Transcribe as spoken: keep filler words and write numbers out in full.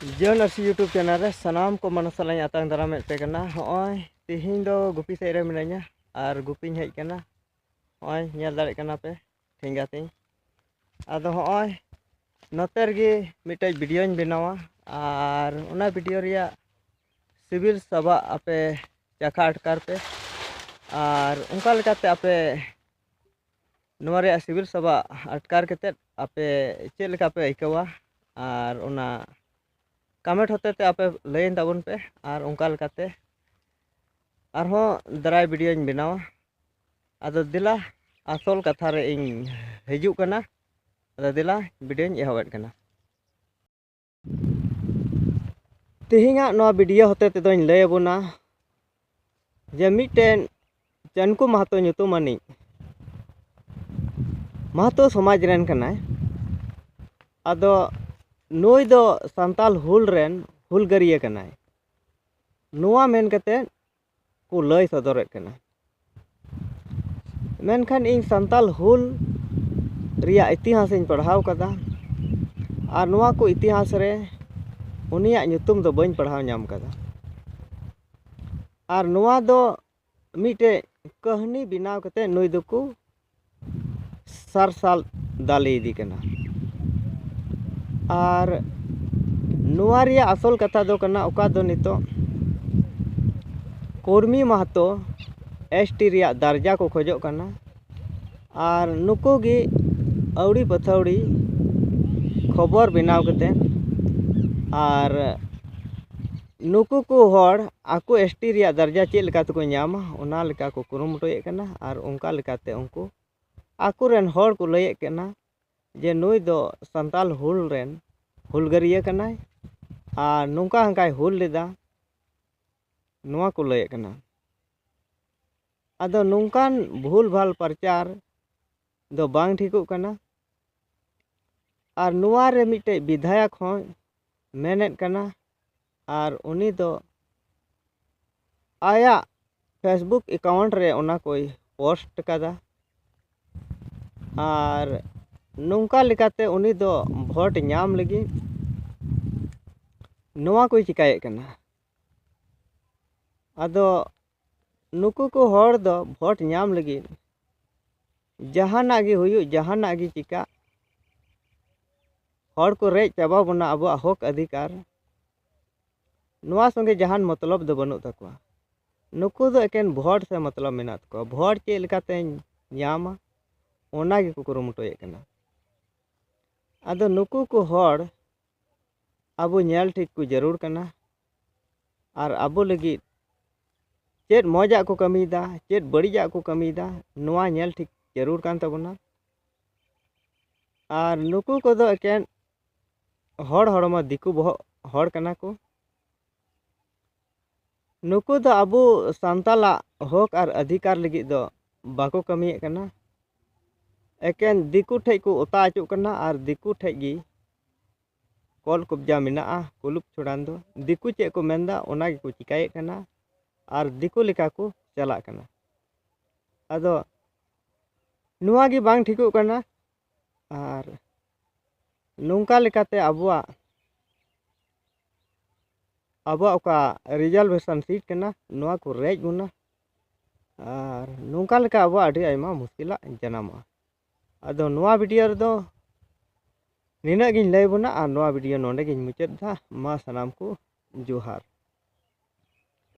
ᱡᱤᱭᱚᱱ ᱟᱹᱨᱥᱤ YouTube channel ᱨᱮ ᱥᱟᱱᱟᱢ ᱠᱚ ᱢᱟᱱᱚᱥ ᱥᱟᱞᱟᱜ ᱤᱧ ᱟᱛᱟᱝ ᱫᱟᱨᱟᱢᱮᱫ ᱯᱮ ᱠᱟᱱᱟ᱾ ᱦᱚᱸᱜᱼᱚᱭ ᱛᱤᱦᱤᱧ ᱫᱚ ᱜᱩᱯᱤ ᱥᱮᱫ ᱨᱮ ᱢᱤᱱᱟᱹᱧᱟ ᱟᱨ ᱜᱩᱯᱤᱧ ᱦᱮᱡ ᱠᱟᱱᱟ᱾ ᱦᱚᱸᱜᱼᱚᱭ ᱧᱮᱞ ᱫᱟᱲᱮᱭᱟᱜ ᱠᱟᱱᱟ ᱯᱮ ᱴᱷᱮᱸᱜᱟ ᱛᱤᱧ᱾ ᱟᱫᱚ ᱦᱚᱸᱜᱼᱚᱭ ᱱᱚᱛᱮ ᱨᱮᱜᱮ ᱢᱤᱫᱴᱮᱡ videoᱧ ᱵᱮᱱᱟᱣᱟ ᱟᱨ ᱚᱱᱟ video ᱨᱮᱭᱟᱜ ᱥᱤᱵᱤᱞ ᱥᱟᱵᱟᱜ ᱟᱯᱮ ᱪᱟᱠᱷᱟ ᱟᱴᱠᱟᱨ ᱯᱮ᱾ ᱟᱨ ᱚᱱᱠᱟ ᱞᱮᱠᱟᱛᱮ ᱟᱯᱮ ᱱᱚᱣᱟ ᱨᱮᱭᱟᱜ ᱥᱤᱵᱤᱞ ᱥᱟᱵᱟᱜ ᱟᱴᱠᱟᱨ ᱠᱟᱛᱮᱫ ᱟᱯᱮ ᱪᱮᱫ ᱞᱮᱠᱟ ᱯᱮ ᱟᱹᱭᱠᱟᱹᱣᱟ, ᱟᱨ ᱚᱱᱟ comment ᱦᱚᱛᱮ ᱛᱮ ᱟᱯᱮ ᱞᱟᱹᱭᱟᱹᱧ ᱛᱟᱵᱚᱱ ᱯᱮ᱾ ᱟᱨ ᱚᱱᱠᱟ ᱞᱮᱠᱟᱛᱮ ᱟᱨᱦᱚᱸ ᱫᱟᱨᱟᱭ videoᱧ ᱵᱮᱱᱟᱣᱟ᱾ ᱟᱫᱚ ᱫᱮᱞᱟ, ᱟᱥᱚᱞ ᱠᱟᱛᱷᱟ ᱨᱮ ᱤᱧ ᱦᱤᱡᱩᱜ ᱠᱟᱱᱟ᱾ ᱟᱫᱚ ᱫᱮᱞᱟ, videoᱧ ᱮᱦᱚᱵᱮᱫ ᱠᱟᱱᱟ᱾ ᱛᱮᱦᱮᱧᱟᱜ ᱱᱚᱣᱟ video ᱦᱚᱛᱮ ᱛᱮᱫᱚᱧ ᱞᱟᱹᱭ ᱟᱵᱚᱱᱟ ᱡᱮ ᱢᱤᱫᱴᱮᱱ ᱪᱟᱱᱠᱩ ᱢᱟᱦᱟᱛᱚ ᱧᱩᱛᱩᱢ ᱟᱱᱤᱡ ᱢᱟᱦᱟᱛᱚ ᱥᱚᱢᱟᱡᱽ ᱨᱮᱱ ᱠᱟᱱᱟᱭ᱾ ᱟᱫᱚ ᱱᱩᱭ ᱫᱚ ᱥᱟᱱᱛᱟᱞ ᱦᱩᱞ ᱨᱮᱱ ᱦᱩᱞᱜᱟᱹᱨᱤᱭᱟᱹ ᱠᱟᱱᱟᱭ, ᱱᱚᱣᱟ ᱢᱮᱱ ᱠᱟᱛᱮ ᱠᱚ ᱞᱟᱹᱭ ᱥᱚᱫᱚᱨᱮᱫ ᱠᱟᱱᱟ᱾ ᱢᱮᱱᱠᱷᱟᱱ ᱤᱧ ᱥᱟᱱᱛᱟᱞ ᱦᱩᱞ ᱨᱮᱭᱟᱜ ᱤᱛᱤᱦᱟᱥ ᱤᱧ ᱯᱟᱲᱦᱟᱣ ᱠᱟᱫᱟ, ᱟᱨ ᱱᱚᱣᱟ ᱠᱚ ᱤᱛᱤᱦᱟᱥ ᱨᱮ ᱩᱱᱤᱭᱟᱜ ᱧᱩᱛᱩᱢ ᱫᱚ ᱵᱟᱹᱧ ᱯᱟᱲᱦᱟᱣ ᱧᱟᱢ ᱠᱟᱫᱟ᱾ ᱟᱨ ᱱᱚᱣᱟ ᱫᱚ ᱢᱤᱫᱴᱮᱡ ᱠᱟᱹᱦᱱᱤ ᱵᱮᱱᱟᱣ ᱠᱟᱛᱮ ᱱᱩᱭ ᱫᱚᱠᱚ ᱥᱟᱨᱥᱟᱞ ᱫᱟᱞᱮ ᱤᱫᱤ ᱠᱟᱱᱟ᱾ ᱟᱨ ᱱᱚᱣᱟ ᱨᱮᱭᱟᱜ ᱟᱥᱚᱞ ᱠᱟᱛᱷᱟ ᱫᱚ ᱠᱟᱱᱟ, ᱚᱠᱟ ᱫᱚ ᱱᱤᱛᱚᱜ ᱠᱩᱨᱢᱤ ᱢᱟᱦᱟᱛᱚ ST ᱨᱮᱭᱟᱜ ᱫᱟᱨᱡᱟ ᱠᱚ ᱠᱷᱚᱡᱚᱜ ᱠᱟᱱᱟ, ᱟᱨ ᱱᱩᱠᱩ ᱜᱮ ᱟᱹᱣᱲᱤ ᱯᱟᱹᱛᱷᱟᱹᱣᱲᱤ ᱠᱷᱚᱵᱚᱨ ᱵᱮᱱᱟᱣ ᱠᱟᱛᱮ, ᱟᱨ ᱱᱩᱠᱩ ᱠᱚ ᱦᱚᱲ ᱟᱠᱚ ST ᱨᱮᱭᱟᱜ ᱫᱟᱨᱡᱟ ᱪᱮᱫ ᱞᱮᱠᱟ ᱛᱮᱠᱚ ᱧᱟᱢᱟ, ᱚᱱᱟ ᱞᱮᱠᱟ ᱠᱚ ᱠᱩᱨᱩᱢᱩᱴᱩᱭᱮᱫ ᱠᱟᱱᱟ᱾ ᱟᱨ ᱚᱱᱠᱟ ᱞᱮᱠᱟᱛᱮ ᱩᱱᱠᱩ ᱟᱠᱚᱨᱮᱱ ᱦᱚᱲ ᱠᱚ ᱞᱟᱹᱭᱮᱫ ᱠᱟᱱᱟ ᱡᱮ ᱱᱩᱭ ᱫᱚ ᱥᱟᱱᱛᱟᱞ ᱦᱩᱞ ᱨᱮᱱ ᱦᱩᱞᱜᱟᱹᱨᱤᱭᱟᱹ ᱠᱟᱱᱟᱭ, ᱟᱨ ᱱᱚᱝᱠᱟ ᱦᱟᱱᱠᱟᱭ ᱦᱩᱞ ᱞᱮᱫᱟ, ᱱᱚᱣᱟ ᱠᱚ ᱞᱟᱹᱭᱮᱫ ᱠᱟᱱᱟ᱾ ᱟᱫᱚ ᱱᱚᱝᱠᱟᱱ ᱵᱷᱩᱞ ᱵᱷᱟᱞ ᱯᱨᱚᱪᱟᱨ ᱫᱚ ᱵᱟᱝ ᱴᱷᱤᱠᱚᱜ ᱠᱟᱱᱟ᱾ ᱟᱨ ᱱᱚᱣᱟ ᱨᱮ ᱢᱤᱫᱴᱮᱡ ᱵᱤᱫᱷᱟᱭᱚᱠ ᱦᱚᱸᱭ ᱢᱮᱱᱮᱫ ᱠᱟᱱᱟ, ᱟᱨ ᱩᱱᱤ ᱫᱚ ᱟᱭᱟᱜ Facebook account ᱨᱮ ᱚᱱᱟ ᱠᱚᱭ post ᱠᱟᱫᱟ᱾ ᱟᱨ ᱱᱚᱝᱠᱟ ᱞᱮᱠᱟᱛᱮ ᱩᱱᱤ ᱫᱚ vote ᱧᱟᱢ ᱞᱟᱹᱜᱤᱫ ᱱᱚᱣᱟ ᱠᱚᱭ ᱪᱤᱠᱟᱹᱭᱮᱫ ᱠᱟᱱᱟ᱾ ᱟᱫᱚ ᱱᱩᱠᱩ ᱠᱚ ᱦᱚᱲ ᱫᱚ ᱵᱷᱳᱴ ᱧᱟᱢ ᱞᱟᱹᱜᱤᱫ ᱡᱟᱦᱟᱱᱟᱜ ᱜᱮ ᱦᱩᱭᱩᱜ, ᱡᱟᱦᱟᱱᱟᱜ ᱜᱮ ᱪᱤᱠᱟᱜ, ᱦᱚᱲ ᱠᱚ ᱨᱮᱡ ᱪᱟᱵᱟ ᱵᱚᱱᱟ ᱟᱵᱚᱣᱟᱜ ᱦᱚᱠ ᱚᱫᱷᱤᱠᱟᱨ, ᱱᱚᱣᱟ ᱥᱚᱸᱜᱮ ᱡᱟᱦᱟᱱ ᱢᱚᱛᱞᱚᱵ ᱫᱚ ᱵᱟᱹᱱᱩᱜ ᱛᱟᱠᱚᱣᱟ᱾ ᱱᱩᱠᱩ ᱫᱚ ᱮᱠᱮᱱ ᱵᱷᱳᱴ ᱥᱮ ᱢᱚᱛᱞᱚᱵ ᱢᱮᱱᱟᱜ ᱛᱟᱠᱚᱣᱟ, ᱵᱷᱳᱴ ᱪᱮᱫ ᱞᱮᱠᱟᱛᱮᱧ ᱧᱟᱢᱟ, ᱚᱱᱟ ᱜᱮᱠᱚ ᱠᱩᱨᱩᱢᱩᱴᱩᱭᱮᱫ ᱠᱟᱱᱟ᱾ ᱟᱫᱚ ᱱᱩᱠᱩ ᱠᱚ ᱦᱚᱲ ᱟᱵᱚ ᱧᱮᱞ ᱴᱷᱤᱠ ᱠᱚ ᱡᱟᱹᱨᱩᱲ ᱠᱟᱱᱟ᱾ ᱟᱨ ᱟᱵᱚ ᱞᱟᱹᱜᱤᱫ ᱪᱮᱫ ᱢᱚᱡᱟᱜ ᱠᱚ ᱠᱟᱹᱢᱤᱭᱮᱫᱟ, ᱪᱮᱫ ᱵᱟᱹᱲᱤᱡᱟᱜ ᱠᱚ ᱠᱟᱹᱢᱤᱭᱮᱫᱟ, ᱱᱚᱣᱟ ᱧᱮᱞ ᱴᱷᱤᱠ ᱡᱟᱹᱨᱩᱲ ᱠᱟᱱ ᱛᱟᱵᱚᱱᱟ᱾ ᱟᱨ ᱱᱩᱠᱩ ᱠᱚᱫᱚ ᱮᱠᱮᱱ ᱦᱚᱲ ᱦᱚᱲᱢᱚ ᱫᱤᱠᱩ ᱵᱚᱦᱚᱜ ᱦᱚᱲ ᱠᱟᱱᱟ ᱠᱚ᱾ ᱱᱩᱠᱩ ᱫᱚ ᱟᱵᱚ ᱥᱟᱱᱛᱟᱞᱟᱜ ᱦᱚᱠ ᱟᱨ ᱚᱫᱷᱤᱠᱟᱨ ᱞᱟᱹᱜᱤᱫ ᱫᱚ ᱵᱟᱠᱚ ᱠᱟᱹᱢᱤᱭᱮᱫ ᱠᱟᱱᱟ᱾ ᱮᱠᱮᱱ ᱫᱤᱠᱩ ᱴᱷᱮᱡ ᱠᱚ ᱚᱛᱟ ᱚᱪᱚᱜ ᱠᱟᱱᱟ ᱟᱨ ᱫᱤᱠᱩ ᱴᱷᱮᱡ ᱜᱮ ᱠᱚᱞ ᱠᱚᱵᱡᱟ ᱢᱮᱱᱟᱜᱼᱟ, ᱠᱩᱞᱩᱯ ᱪᱷᱩᱲᱟᱱ ᱫᱚ᱾ ᱫᱤᱠᱩ ᱪᱮᱫ ᱠᱚ ᱢᱮᱱᱫᱟ, ᱚᱱᱟ ᱜᱮᱠᱚ ᱪᱤᱠᱟᱭᱮᱫ ᱠᱟᱱᱟ ᱟᱨ ᱫᱤᱠᱩ ᱞᱮᱠᱟ ᱠᱚ ᱪᱟᱞᱟᱜ ᱠᱟᱱᱟ᱾ ᱟᱫᱚ ᱱᱚᱣᱟ ᱜᱮ ᱵᱟᱝ ᱴᱷᱤᱠᱚᱜ ᱠᱟᱱᱟ᱾ ᱟᱨ ᱱᱚᱝᱠᱟ ᱞᱮᱠᱟᱛᱮ ᱟᱵᱚᱣᱟᱜ, ᱟᱵᱚᱣᱟᱜ ᱚᱠᱟ reservation seat ᱠᱟᱱᱟ, ᱱᱚᱣᱟ ᱠᱚ ᱨᱮᱡ ᱵᱚᱱᱟ᱾ ᱟᱨ ᱱᱚᱝᱠᱟ ᱞᱮᱠᱟ ᱟᱵᱚᱣᱟᱜ ᱟᱹᱰᱤ ᱟᱭᱢᱟ ᱢᱩᱥᱠᱤᱞᱟᱜ ᱡᱟᱱᱟᱢᱚᱜᱼᱟ᱾ ᱟᱫᱚ ᱱᱚᱣᱟ video ᱨᱮᱫᱚ ᱱᱤᱱᱟᱹᱜ ᱜᱤᱧ ᱞᱟᱹᱭ ᱵᱚᱱᱟ ᱟᱨ ᱱᱚᱣᱟ video ᱱᱚᱰᱮ ᱜᱤᱧ ᱢᱩᱪᱟᱹᱫ ᱫᱟ᱾ ᱢᱟ ᱥᱟᱱᱟᱢ ᱠᱚ ᱡᱚᱦᱟᱨ᱾